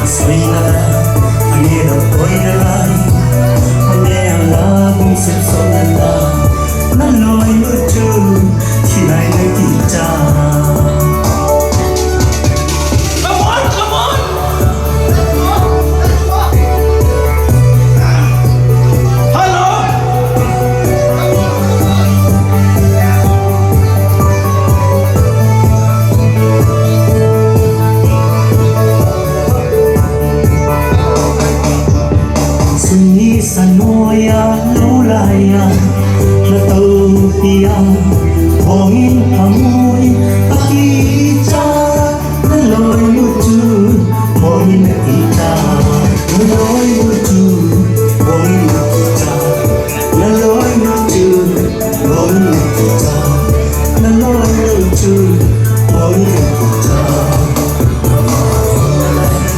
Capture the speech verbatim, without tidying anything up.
Soina la, ange la, boina la, ane la, bung sip sona la,